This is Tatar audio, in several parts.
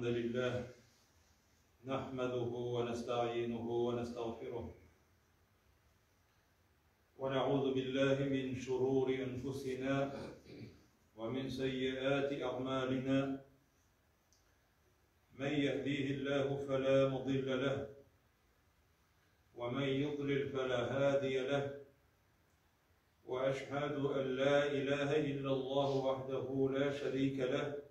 الحمد لله نحمده ونستعينه ونستغفره ونعوذ بالله من شرور أنفسنا ومن سيئات أعمالنا من يهديه الله فلا مضل له ومن يضلل فلا هادي له واشهد ان لا اله الا الله وحده لا شريك له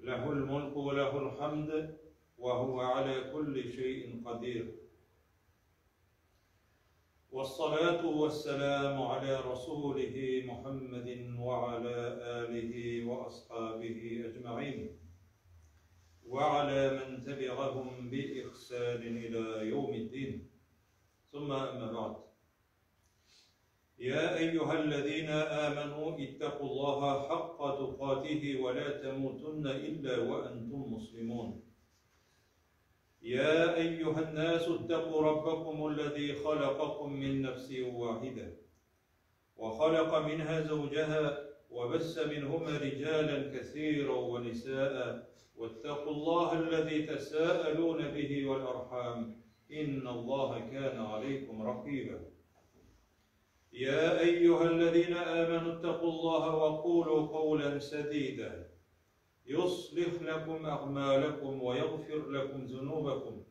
له الملك وله الحمد وهو على كل شيء قدير والصلاة والسلام على رسوله محمد وعلى آله وأصحابه أجمعين وعلى من تبعهم بإحسان إلى يوم الدين ثم أما بعد يا أيها الذين آمنوا اتقوا الله حق تقاته ولا تموتن إلا وأنتم مسلمون يا أيها الناس اتقوا ربكم الذي خلقكم من نفس واحدة وخلق منها زوجها وبس منهما رجالا كثيرا ونساء واتقوا الله الذي تساءلون به والأرحام إن الله كان عليكم رقيبا يا أيها الذين آمنوا اتقوا الله وقولوا قولا سديدا يصلح لكم أعمالكم ويغفر لكم ذنوبكم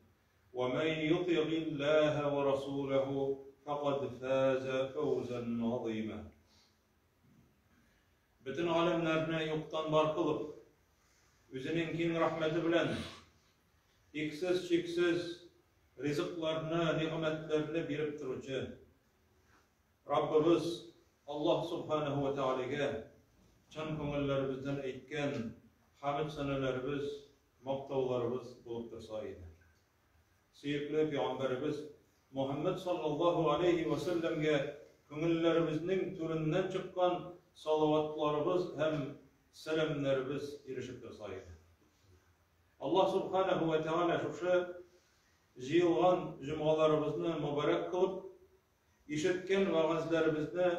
ومن يطع الله ورسوله فقد فاز فوزا عظيما Бөтен галәмнәрне юктан бар кылып, үзенең киң рәхмәте белән иксез-чиксез ризыкларны, нигъмәтләрне биреп торучы Раббыбыз Аллаһ Субханаһу ва Тәгаләгә чын күңелләребездән әйткән хәмд-сәнәләребез, мактауларыбыз булып торса иде. Сөекле пәйгамбәребез Мухәммәд саллаллаһу алейһи ва сәлләмгә күңелләребезнең түреннән чыккан салаватларыбыз һәм сәламнәребез ирешеп торса иде. Аллаһ Субханаһу ва Тәгалә шушы җыелган җомгаларыбызны мөбарәк кылып, Ишеткән вәгазьләребезне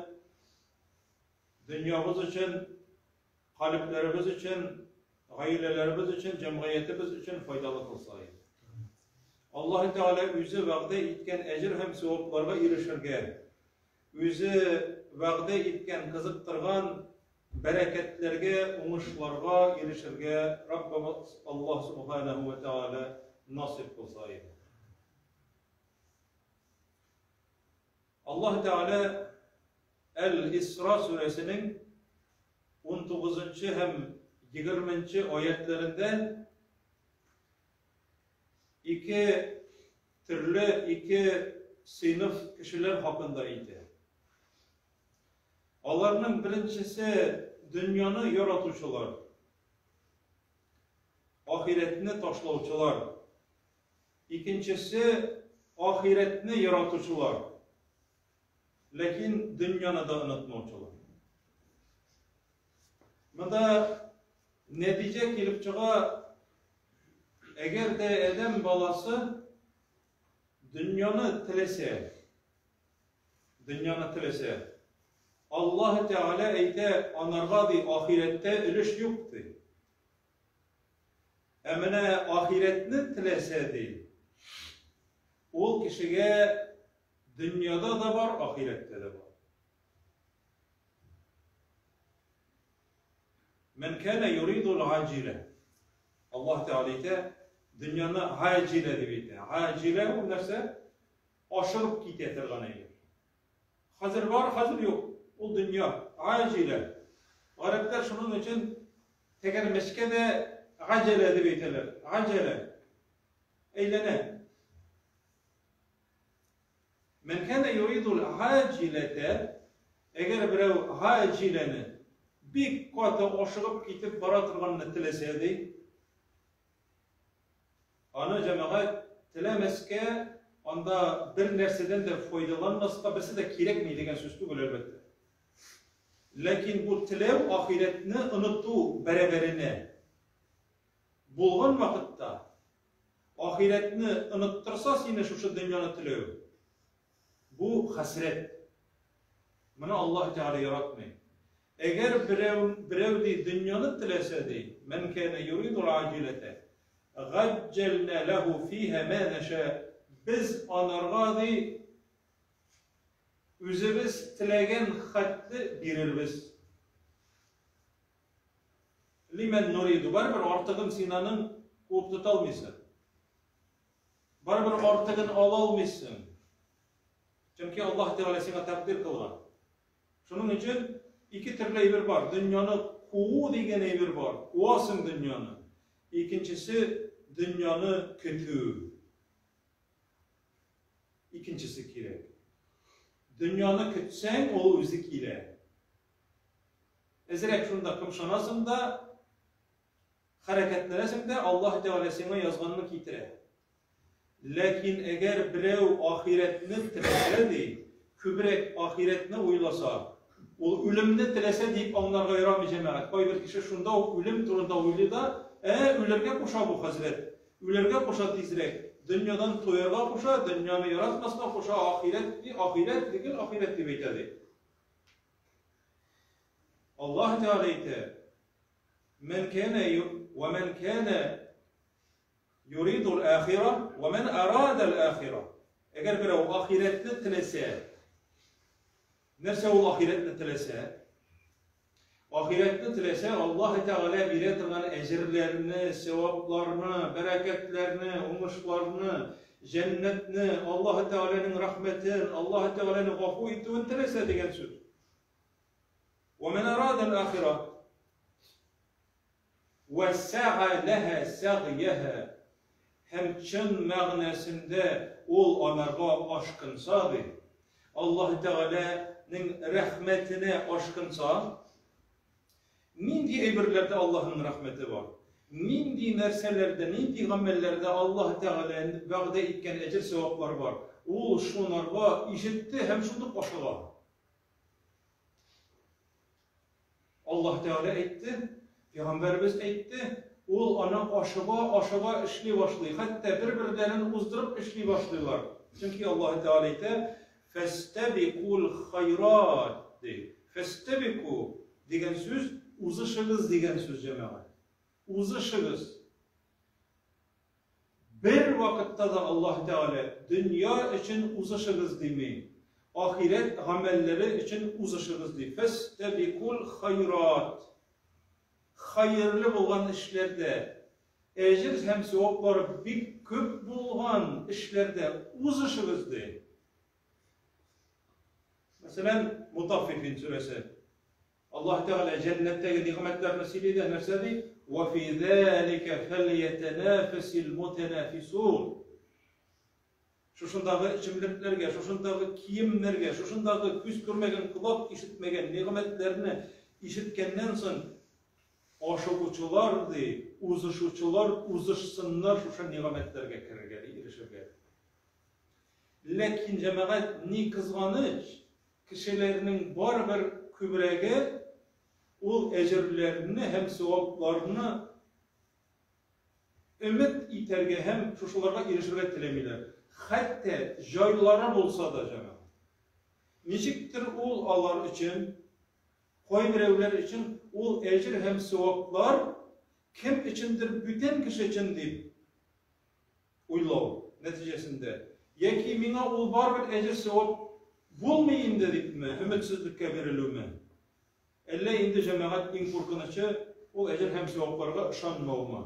дөньябыз өчен, калебләребез өчен, гаиләләребез өчен, җәмгыятебез өчен файдалы кылса иде. Аллаһ Тәгалә үзе вәгъдә иткән әҗер һәм савапларга ирешергә, үзе вәгъдә иткән кызыктырган бәрәкәтләргә, уңышларга ирешергә Раббыбыз Аллаһ Субханаһу ва Тәгалә насыйп кылса иде. Аллаһ Тәгалә Әл-Исра сүрәсенең 19 һәм 20 аятләрендә ике төрле ике сыйныф кешеләр хакында әйтә. Аларның беренчесе дөньяны яратучылар, ахирәтне ташлаучылар. Икенчесе, ахирәтне яратучылар, ләкин дөньяны да онытмаучылар. Монда нәтиҗә килеп чыга, әгәр дә адәм баласы дөньяны теләсә, дөньяны теләсә, Аллаһ Тәгалә әйтә, анарга ди, ахирәттә өлеш юк ди. Ә менә ахирәтне теләсә, ди, ул кешегә дөньяда да бар, ахирәттә дә бар. Мән кана юридул аҗилә. Аллаһ Тәгалә әйтә, дөньяны аҗилә дип әйтә. Аҗилә ул нәрсә? Ашыгып китә торган әйбер. Хәзер бар, хәзер юк. Ул дөнья. Аҗилә. Гарәпләр шуның өчен тәгәрмәчкә дә гаҗәлә дип әйтәләр. Гаҗәлә. Әйләнә. Мән кана юридул гаҗиләтә, әгәр берәү гаҗиләне бик каты ашыгып китеп бара торганны теләсә ди, Аны җәмәгать теләмәскә, анда бер нәрсәдән дә файдаланмаска, берсе дә кирәкми дигән сүз түгел, әлбәттә. Ләкин бу теләү ахирәтне оныту бәрабәренә булган вакытта, ахирәтне оныттырса сине шушы дөньяны теләү, бу хәсрәт. Моны Аллаһ Тәгалә яратмый. Әгәр берәү, берәү ди дөньяны теләсә ди, мән кәнә юридул аҗиләтә, гаҗҗәлнә ләһу фиһа мә нәшә, без анарга ди үзебез теләгән хәтле бирербез. Лимән нуриду, барыбер артыгын син аның куып тота алмыйсың. Барыбер артыгын ала алмыйсың. Чөнки Аллаһ Тәгалә сиңа тәкъдир кылган. Шуның өчен ике төрле әйбер бар. Дөньяны куу дигән әйбер бар. Куасың дөньяны. Икенчесе дөньяны көтү. Икенчесе кирәк. Дөньяны көтсәң, ул үзе килә. Әзрәк шунда кымшанасың да, хәрәкәтләнәсең дә, Аллаһ Тәгалә сиңа язганны китерә. Ләкин әгәр берәү ахирәтне теләсә, ди, күбрәк ахирәтне уйласа, ул үлемне теләсә диеп аңларга ярамый, җәмәгать. Кайбер кеше шунда ук үлем турында уйлый да, ә, үләргә куша бу хәзрәт, үләргә куша тизрәк, дөньядан туярга куша, дөньяны яратмаска куша, ахирәт ди, ахирәт ди, гел ахирәт дип әйтә, ди. Аллаһ Тәгалә әйтә, Мән кәнә вә мән кәнә Юридул ахира ва ман арада ал ахира. Әгәр берәү ахирәтне теләсә, нәрсә ул ахирәтне теләсә? Ахирәтне теләсә, Аллаһ Тәгалә бирә торган әҗерләрне, сәвапларны, бәрәкәтләрне, уңышларны, җәннәтне, Аллаһ Тәгаләнең рәхмәтен, Аллаһ Тәгаләнең гафу итүен теләсә дигән сүз. Ва ман арада ал-ахира Вә сәга ләһә сәгъйәһә, һәм чын мәгънәсендә ул анарга ашкынса, ди, Аллаһы Тәгаләнең рәхмәтенә ашкынса, нинди әйберләрдә Аллаһының рәхмәте бар? Нинди нәрсәләрдә, нинди гамәлләрдә Аллаһы Тәгалә вәгъдә иткән әҗер-саваплар бар? Ул шунарга ишетте һәм шундук ашыга. Аллаһ Тәгалә әйтте, пәйгамбәребез әйтте, ул аны ашыга-ашыга эшли башлый, хәтта бер-берләрен уздырып эшли башлыйлар. Чөнки Аллаһ Тәгалә әйтә, Фәстәбикул хайрат ди. Фәстәбику дигән сүз узышыгыз дигән сүз, җәмәгать. Узышыгыз. Бер вакытта да Аллаһ Тәгалә дөнья өчен узышыгыз дими, ахирәт гамәлләре өчен узышыгыз ди. Фәстәбикул хайрат. Хәерле булган эшләрдә, әҗер һәм саваплары бик күп булган эшләрдә узышыгыз ди. Мәсәлән, Мутаффифин сүрәсе. Аллаһ Тәгалә җәннәттәге нигъмәтләрне сөйли дә нәрсә ди? Ва фи залика фәльятанафасил мутанафисун. Шушындагы эчемлекләргә, шушындагы киемнәргә, шушындагы күз күрмәгән, колак ишетмәгән нигъмәтләрне ишеткәннән соң ашыгучылар ди, узышучылар узышсыннар шушы нигъмәтләргә керергә, ди, ирешергә. Ләкин җәмәгать ни кызганыч, Кешеләрнең барыбер күбрәге ул әҗерләрне һәм савапларны өмет итәргә һәм шушыларга ирешергә теләмиләр. Хәтта җайлары булса да, җәмәгать. Ничектер ул алар өчен, кайберәүләр өчен ул әҗер һәм саваплар кем өчендер бүтән кеше өчен дип уйлау нәтиҗәсендә, яки миңа ул барыбер әҗер-савап булмый инде дипме, өметсезлеккә бирелүме? Әллә инде, җәмәгать, иң куркынычы, ул әҗер һәм савапларга ышанмаумы?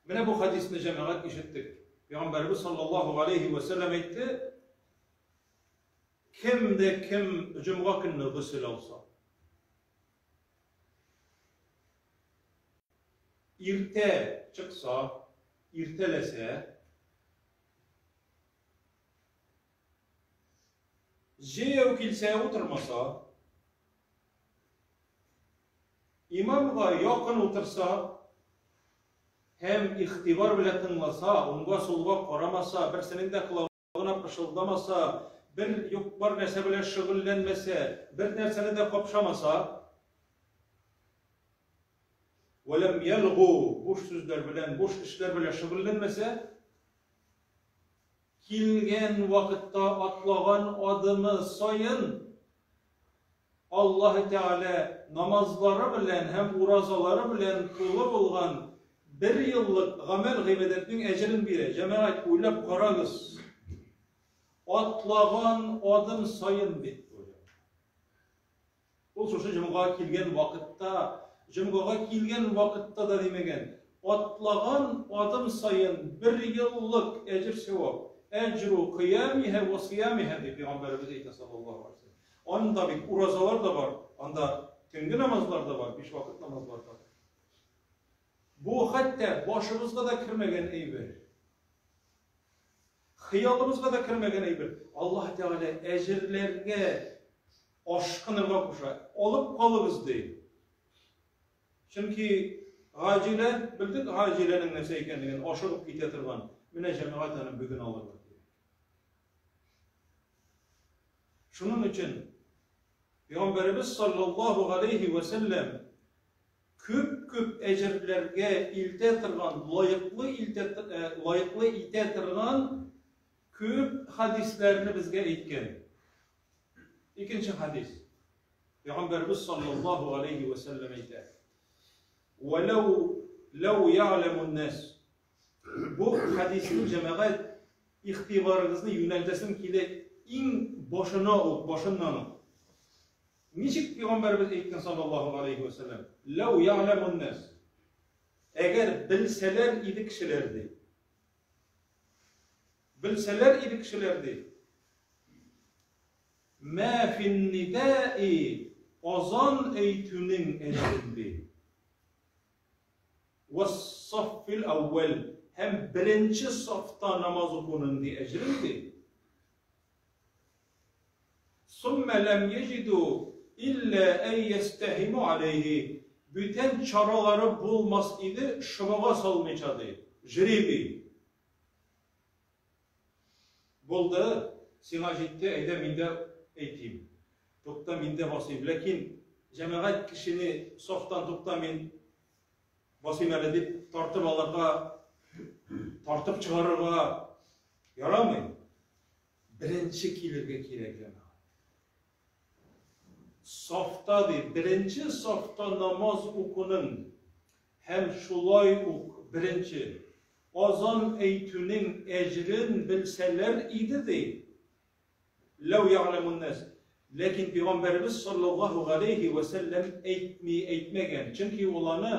Менә бу хәдисне, җәмәгать, ишеттек. Пәйгамбәребез саллаллаһу алейһи вә сәлләм әйтте, кем дә кем җомга көнне госел алса, Иртә чыкса, иртәләсә, җәяү килсә, утырмаса, имамга якын утырса һәм игътибар белән тыңласа, уңга-сулга карамаса, берсенең дә колагы гына пышылдамаса, бер юк-бар нәрсә белән шөгыльләнмәсә, бер нәрсәне дә капшамаса, вәләм ялгу, буш сүзләр белән, буш эшләр белән шөгыльләнмәсә, Килгән вакытта атлаган адымы саен Аллаһы Тәгалә намазлары белән һәм уразалары белән тулы булган бер еллык гамәл-гыйбадәтнең әҗерен бирә. Җәмәгать, уйлап карагыз. Атлаган адым саен бит бу. Ул шушы җомгага килгән вакытта, җомгага килгән вакытта да димәгән, атлаган адым саен бер еллык әҗер-савап, әҗру кыямиһә вә сиямиһә дип пәйгамбәребез әйтә саллаллаһу алейһи вәсәлләм. Анда бит уразалар да бар, анда төнге намазлар да бар, биш вакыт намазлар да бар. Бу хәтта башыбызга да кермәгән әйбер. Хыялыбызга да кермәгән әйбер. Аллаһ Тәгалә әҗерләргә ашкынырга куша. Алып калыгыз ди. Чөнки гаҗилә, белдек гаҗиләнең нәрсә икәнлеген, ашыгып китә торган. Менә җәмәгать аны бүген алырга кирәк. Шуның өчен Пәйгамбәребез саллаллаһу алейхи ва сәлләм күп-күп әҗерләргә илтә торган, лаеклы илтә, э, лаеклы итә торган күп хадисләрне безгә әйткән. Икенче хадис. Пәйгамбәребез саллаллаһу алейхи ва сәлләм әйтә. Валау лау я'ламун нас. Бу хадисның җәмәгать игътибарыгызны юнәлтәсем килә иң башына ук, башыннан ук. Ничек пәйгамбәребез әйткән саллаллаһу алейхи ва сәлләм? Лау я'ламун нас. Әгәр белсәләр иде кешеләр ди. Белсәләр иде кешеләр ди. Мә финнидаи азан әйтүнең әҗерен ди. Вассаффил әүвәл һәм беренче сафта намаз укуның ди әҗерен ди. Суммә ләм яҗиду илля әй ястәһиму алейһи бүтән чаралары булмас иде шобага салмыйча ди. Жребий. Булды, сиңа җитте, әйдә мин дә әйтим. Тукта, мин дә басыйм. Ләкин җәмәгать кешене сафтан тукта мин басыйм әле дип тартып алырга, тартып чыгарырга ярамый. Беренче килергә кирәк җәмәгать. Сафта ди, беренче сафта намаз укуның һәм шулай ук беренче азан әйтүнең әҗрен белсәләр иде ди. Ләү ягъләмун нас. Ләкин пәйгамбәребез саллаллаһу галәйһи вә сәлләм әйтми, әйтмәгән, чөнки ул аны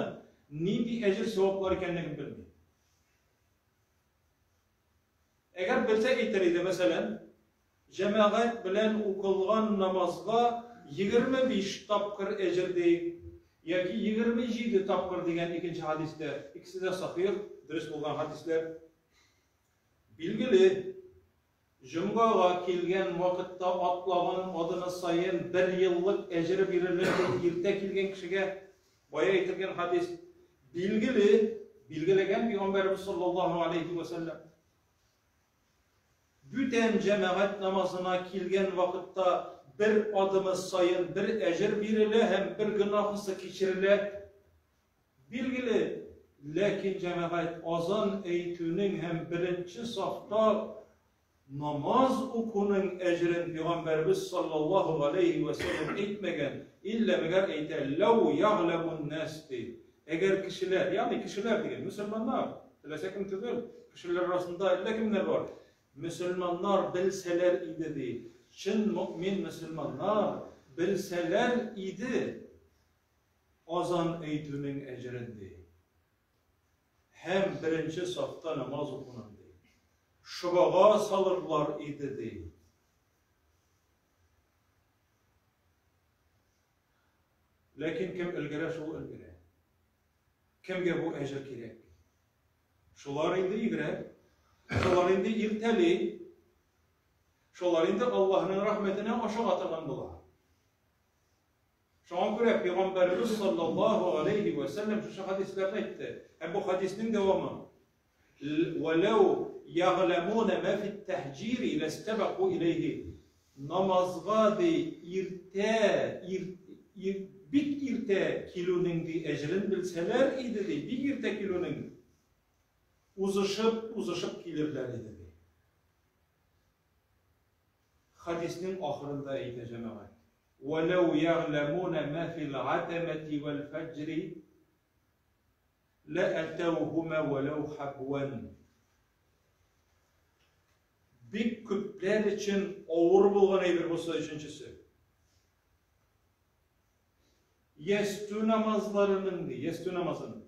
нинди әҗер-саваплар икәнлеген белми. Әгәр белсә әйтер иде, мәсәлән, җәмәгать белән укылган намазга 25 тапкыр әҗер ди, яки 27 тапкыр дигән икенче хәдистә. Икесе дә сахих, дөрес булган хәдисләр. Билгеле, җомгага килгән вакытта атлаган адымы саен бер еллык әҗере бирелер ди иртә килгән кешегә. Бая әйтелгән хәдис. Билгеле, билгеләгән пәйгамбәребез саллаллаһу алейхи ва сәлләм. Бүтән җәмәгать намазына килгән вакытта бер адымы саен бер әҗер бирелә һәм бер гөнаһысы кичерелә. Билгеле, ләкин җәмәгать азан әйтүнең һәм беренче сафта намаз укуның әҗерен пәйгамбәребез саллаллаһу галәйһи вә сәлләм әйтмәгән, иллә мәгәр әйтә, ләү ягъләмун нас ди. Әгәр кешеләр, ягъни кешеләр дигән, мөселманнар, теләсә кем түгел, кешеләр арасында әллә кемнәр бар. Мөселманнар белсәләр иде ди. Чын мөэмин мөселманнар белсәләр иде азан әйтүнең әҗерен ди. Һәм беренче сафта намаз укуның ди. Шобага салырлар иде ди. Ләкин кем өлгерә, шул өлгерә. Кемгә бу әҗер кирәк? Шулар инде йөгерә. Шулар инде иртәли. Шулар инде Аллаһның рәхмәтенә ашыга торган була. Шуңа күрә Пәйгамбәребез саллаллаһу алейхи вә сәлләм шушы хәдисләрне әйтте. Һәм бу хәдиснең дәвамы. Вәләү ягъләмуна ма фит тәһҗири ләстәбәку иләйһи. Намазга ди иртә, ир, ир, бик иртә килүнең ди әҗерен белсәләр иде ди, бик иртә килүнең узышып, узышып килерләр иде ди. Хәдиснең ахырында әйтә җәмәгать. Вәләү ягъләмүнә мә фил гатәмәти вәл фәҗри ләәтәүһүмә вәләү хәбвән. Бик күпләр өчен авыр булган әйбер булса өченчесе. Ястү намазларының ди, ястү намазының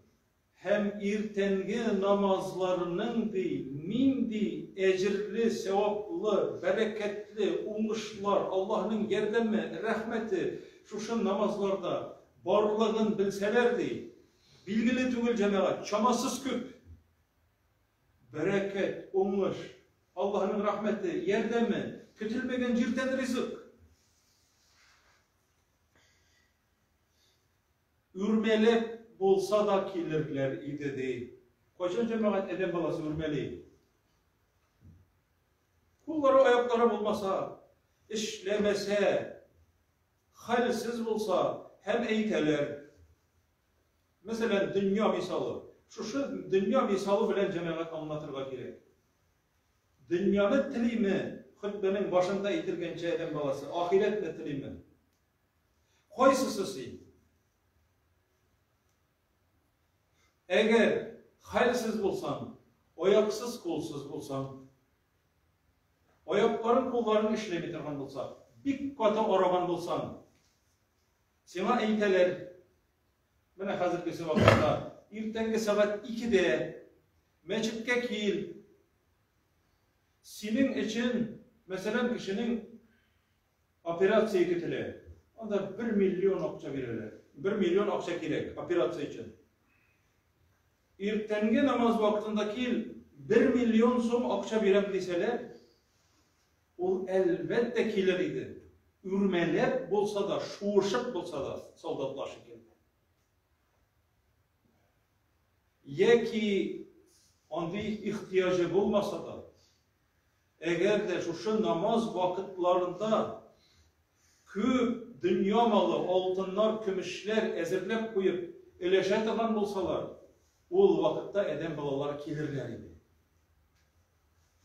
һәм иртәнге намазларының ди нинди әҗерле, сәваплы, бәрәкәтле уңышлар, Аллаһның ярдәме, рәхмәте шушы намазларда барлыгын белсәләр ди, билгеле түгел җәмәгать, чамасыз күп бәрәкәт, уңыш, Аллаһның рәхмәте, ярдәме, көтелмәгән җирдән ризык. Үрмәләп булса да килерләр иде, ди. Кайчан җәмәгать адәм баласы үрмәли? Куллары, аяклары булмаса, эшләмәсә, хәлсез булса һәм әйтәләр. Мәсәлән, дөнья мисалы. Шушы дөнья мисалы белән җәмәгать аңлатырга кирәк. Дөньяны телиме, хөтбәнең башында әйтелгәнчә адәм баласы, ахирәтне телиме? Кайсысы син? Әгәр хәлсез булсаң, аяксыз, кулсыз булсаң, аякларың, кулларың эшләми торган булса, бик каты арыган булсаң, сиңа әйтәләр, менә хәзергесе вакытта, иртәнге сәгать 2-дә мәчеткә кил, синең өчен, мәсәлән, кешенең Операция көтелә. Анда 1 миллион акча бирәләр. 1 миллион акча кирәк операция өчен. Иртәнге намаз вакытында кил, 1 миллион сум акча бирәм дисәләр, ул әлбәттә килер иде. Үрмәләп булса да, шуышып булса да, солдатлар шикелле. Яки андый ихтыяҗы булмаса да, Әгәр дә шушы намаз вакытларында күп дөнья малы, алтыннар, көмешләр әзерләп куеп өләшә торган булсалар, ул вакытта адәм балалары килерләр иде.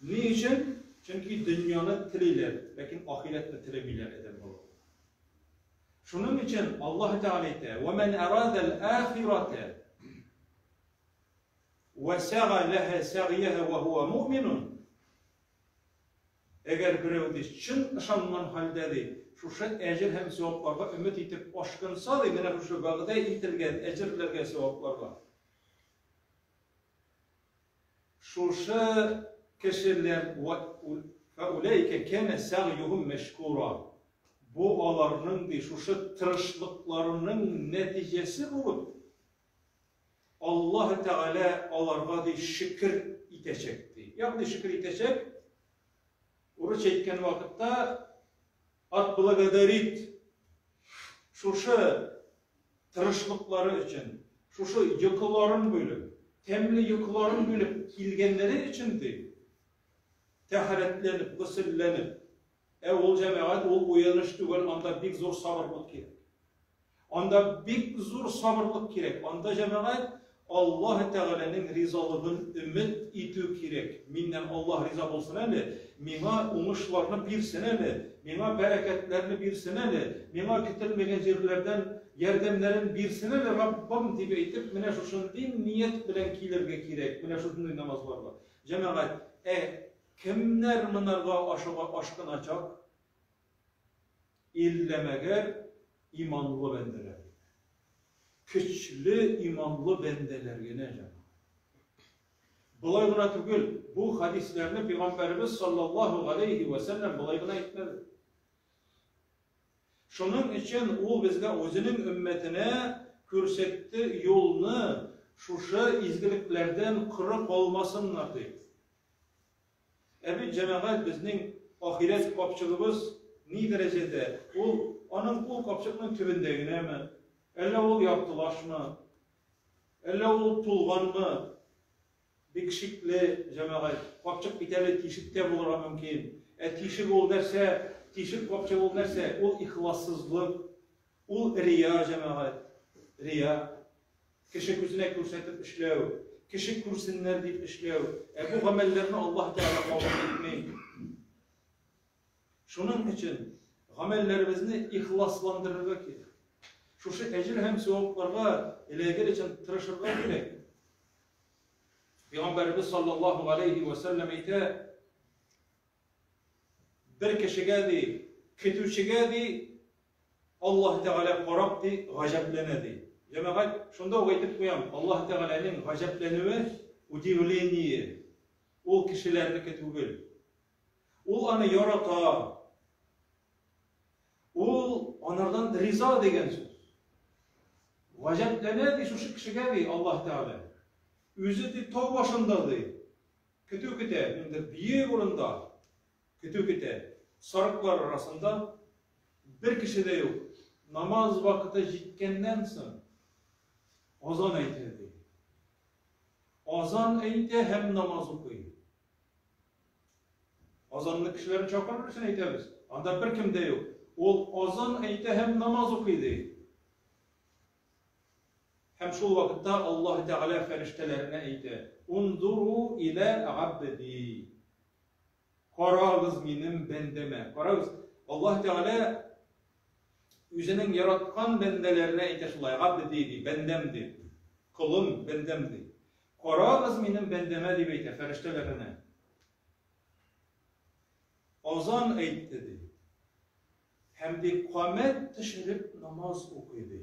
Ни өчен? Чөнки дөньяны телиләр, ләкин ахирәтне теләмиләр адәм балалары. Шуның өчен Аллаһ Тәгалә әйтә: "Ва ман арада ал-ахирата Вә сәга ләһә сәгъйәһә вә һуә муъминун. Әгәр берәү, ди, чын ышанган хәлдә, ди, шушы әҗер һәм савапларга өмет итеп ашкынса, ди, менә шушы вәгъдә ителгән әҗерләргә, савапларга. Шушы кешеләр фәуләйкә кәнә сәгъйуһум мәшкура. Бу аларның, ди, шушы тырышлыкларының нәтиҗәсе булып, Аллаһ Тәгалә аларга ди шөкер итәчәк ди. Ягъни шөкер итәчәк, урысча әйткән вакытта отблагодарит шушы тырышлыклары өчен, шушы йокыларын бүлеп, тәмле йокыларын бүлеп килгәннәре өчен ди, тәһарәтләнеп, госелләнеп, ә ул җәмәгать, ул уяныш түгел, анда бик зур сабырлык кирәк. Анда бик зур сабырлык кирәк. Анда, җәмәгать, Аллаһ Тәгаләнең ризалыгын өмет итү кирәк. Миннән Аллаһ риза булсын әле, миңа уңышларны бирсен әле, миңа бәрәкәтләрне бирсен әле, миңа көтелмәгән җирләрдән ярдәмнәрен бирсен әле, Раббым, дип әйтеп, менә шушындый ният белән килергә кирәк, менә шушындый намазларга. Җәмәгать, ә кемнәр монарга ашыга ашкыначак? Иллә мәгәр иманлы бәндәләр генә. Көчле иманлы бәндәләр генә, җәмәгать. Болай гына түгел, бу хәдисләрне пәйгамбәребез саллаллаһу галәйһи вә сәлләм болай гына әйтмәде. Шуның өчен ул безгә үзенең өммәтенә күрсәтте юлны, шушы изгелекләрдән коры калмасыннар дип. Ә бит, җәмәгать, безнең ахирәт капчыгыбыз ни дәрәҗәдә? Ул аның ул капчыкның төбендә генәме? Әллә ул яртылашмы? Әллә ул тулганмы? Бик шикле, җәмәгать. Капчык бит әле тишектә булырга мөмкин. Ә тишек ул нәрсә? Тишек капчык ул нәрсә? Ул ихлассызлык. Ул рия, җәмәгать. Рия. Кеше күзенә күрсәтеп эшләү, кеше күрсеннәр дип эшләү. Ә бу гамәлләрне Аллаһ Тәгалә кабул итми. Шуның өчен гамәлләребезне ихласландырырга кирәк. Шушы әҗер һәм савапларга эләгер өчен тырышырга кирәк. Пәйгамбәребез саллаллаһу алейхи ва сәлләм әйтә, бер кешегә ди, көтүчегә ди, Аллаһ Тәгалә карап ди, гаҗәпләнә ди. Җәмәгать, шунда ук әйтеп куям, Аллаһ Тәгаләнең гаҗәпләнүе, удивление, ул кешеләрнеке түгел. Ул аны ярата. Ул анардан риза дигән сүз. Гаҗәпләнә ди шушы кешегә ди Аллаһ Тәгалә. Үзе ди тау башында ди. Көтү көтә, инде биек урында көтү көтә. Сарыклар арасында бер кеше дә юк. Намаз вакыты җиткәннән соң азан әйтә ди. Азан әйтә һәм намаз укый. Азанны кешеләрне чакырыр өчен әйтәбез. Анда беркем дә юк. Ул азан әйтә һәм намаз укый ди. Һәм шул вакытта Аллаһ Тәгалә фәрештәләренә әйтә: "Унзуру иля абди". Карагыз минем бәндәмә. Карагыз, Аллаһ Тәгалә үзенең яраткан бәндәләренә әйтә шулай, абди ди, бәндәм ди. Колым, бәндәм ди. Карагыз минем бәндәмә дип әйтә фәрештәләренә. Азан әйтте ди. Һәм ди камәт төшереп намаз укый ди.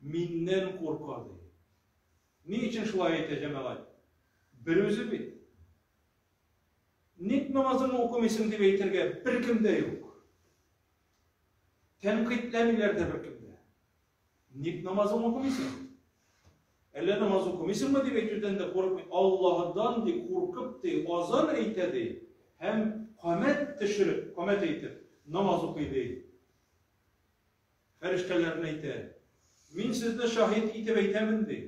Миннән курка ди. Ни өчен шулай әйтә җәмәгать? Бер үзе бит. Ник намазыңны укымыйсың дип әйтергә беркем дә юк. Тәнкыйтьләмиләр дә беркем дә. Ник намазың укымыйсың? Әллә намаз укымыйсыңмы дип әйтүдән дә курыкмый. Аллаһыдан ди куркып ди, азан әйтә ди һәм камәт төшереп, камәт әйтеп намаз укый ди. Фәрештәләрне әйтә. Мин сезне шаһит итеп әйтәмен ди.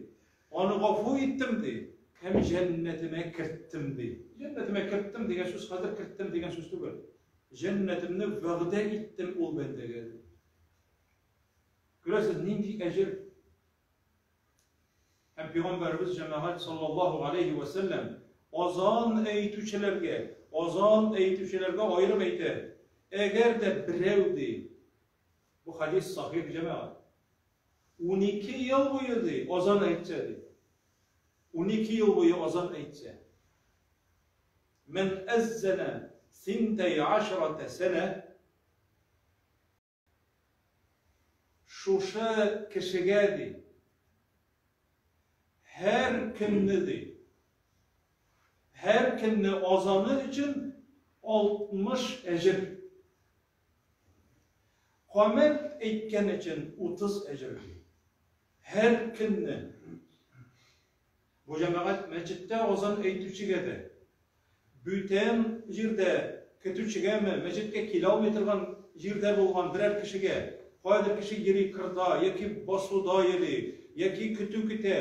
Аны гафу иттем ди. Һәм җәннәтемә керттем ди. Җәннәтемә керттем дигән сүз хәзер керттем дигән сүз түгел. Җәннәтемне вәгъдә иттем ул бәндәгә ди. Күрәсез, нинди әҗер. Һәм пәйгамбәребез җәмәгать саллаллаһу алейхи ва сәлләм азан әйтүчеләргә, азан әйтүчеләргә аерым әйтә. Әгәр дә берәү ди, бу хадис сахих җәмәгать. 12 ел буе ди, азан әйтсә ди. 12 ел буе азан әйтсә. Мен әззәнә синтәй ашрата сәнә. Шушы кешегә, ди, һәр көнне, ди, һәр көнне азаны өчен 60 әҗер. Камәт әйткән өчен 30 әҗер, ди. Һәр көнне. Бу җәмәгать мәчеттә азан әйтүчегә дә, бүтән җирдә көтүчегәме, мәчеткә килә алмый торган җирдә булган берәр кешегә, каядыр кеше йөри кырда яки басуда йөри, яки көтү көтә,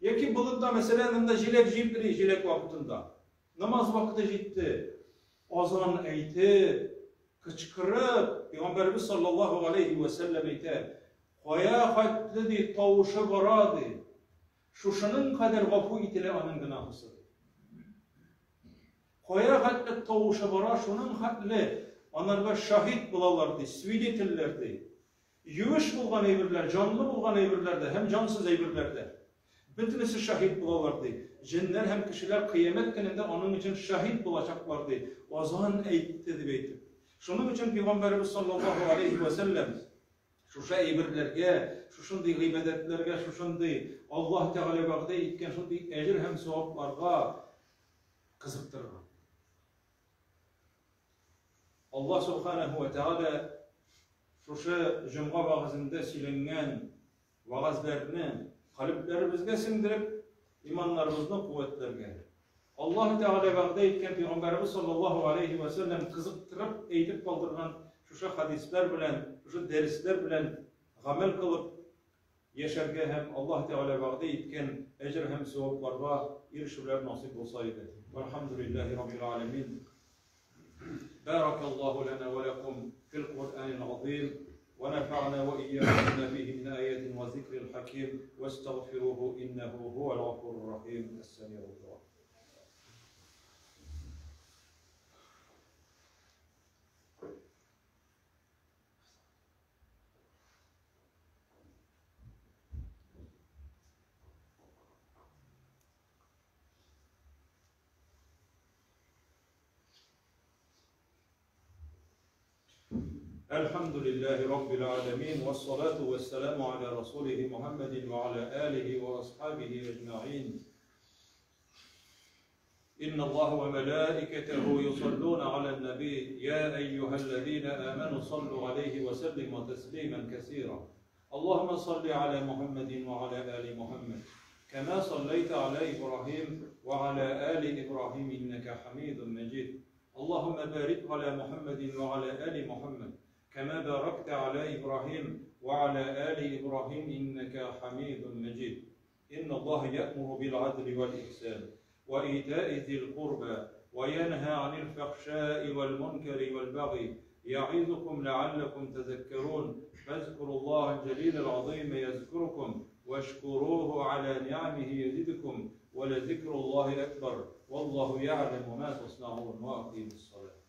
яки болында, мәсәлән, анда җиләк җыеп йөри җиләк вакытында. Намаз вакыты җитте. Азан әйтеп, кычкырып, Пәйгамбәребез саллаллаһу алейхи ва сәлләм әйтә, кая хәтле ди тавышы бара ди. Шушының кадәр гафу ителә аның гөнаһысы. Кая хәтле тавышы бара, шуның хәтле анарга шаһит булалар ди, свидетельләр ди. Юеш булган әйберләр, җанлы булган әйберләр дә һәм җансыз әйберләр дә. Бөтенесе шаһит булалар ди. Җеннәр һәм кешеләр кыямәт көнендә аның өчен шаһит булачаклар ди. Азан әйтте дип әйтеп. Шуның өчен пәйгамбәребез саллаллаһу алейхи ва сәлләм шушы әйберләргә, шушындый гыйбадәтләргә, шушындый Аллаһ Тәгалә вәгъдә иткән шундый әҗер һәм савапларга кызыктырган. Аллаһ Субханаһу ва Тәгалә шушы җомга вәгазендә сөйләнгән вәгазьләрне калебләребезгә сеңдереп, иманнарыбызны куәтләргә. Аллаһ Тәгалә вәгъдә иткән пәйгамбәребез саллаллаһу алейхи ва сәлләм кызыктырып әйтеп калдырган шушы хадисләр белән, шушы дәресләр белән гамәл кылып яшәргә һәм Аллаһ Тәгалә вәгъдә иткән әҗер һәм савапларга ирешүләр насыйп булса иде. Вальхамдулиллаһи раббил аләмин. بارك الله لنا ولكم في القرآن العظيم ونفعنا وإياكم بما فيه من آيات وذكر الحكيم واستغفروه إنه هو الغفور الرحيم السميع الدعاء. الحمد لله رب العالمين والصلاة والسلام على رسوله محمد وعلى آله وأصحابه أجمعين. إن الله وملائكته يصلون على النبي يا أيها الذين آمنوا صلوا عليه وسلموا تسليما كثيرا. اللهم صل على محمد وعلى آل محمد كما صليت على إبراهيم وعلى آل إبراهيم إنك حميد مجيد. اللهم بارك على محمد وعلى آل محمد كما باركت على إبراهيم وعلى آل إبراهيم إنك حميد مجيد. إن الله يأمر بالعدل والإحسان وإيتاء ذي القربى وينهى عن الفحشاء والمنكر والبغي يعظكم لعلكم تذكرون. فاذكروا الله الجليل العظيم يذكركم واشكروه على نعمه يزدكم ولذكر الله أكبر والله يعلم ما تصنعون. وأقيموا الصلاة.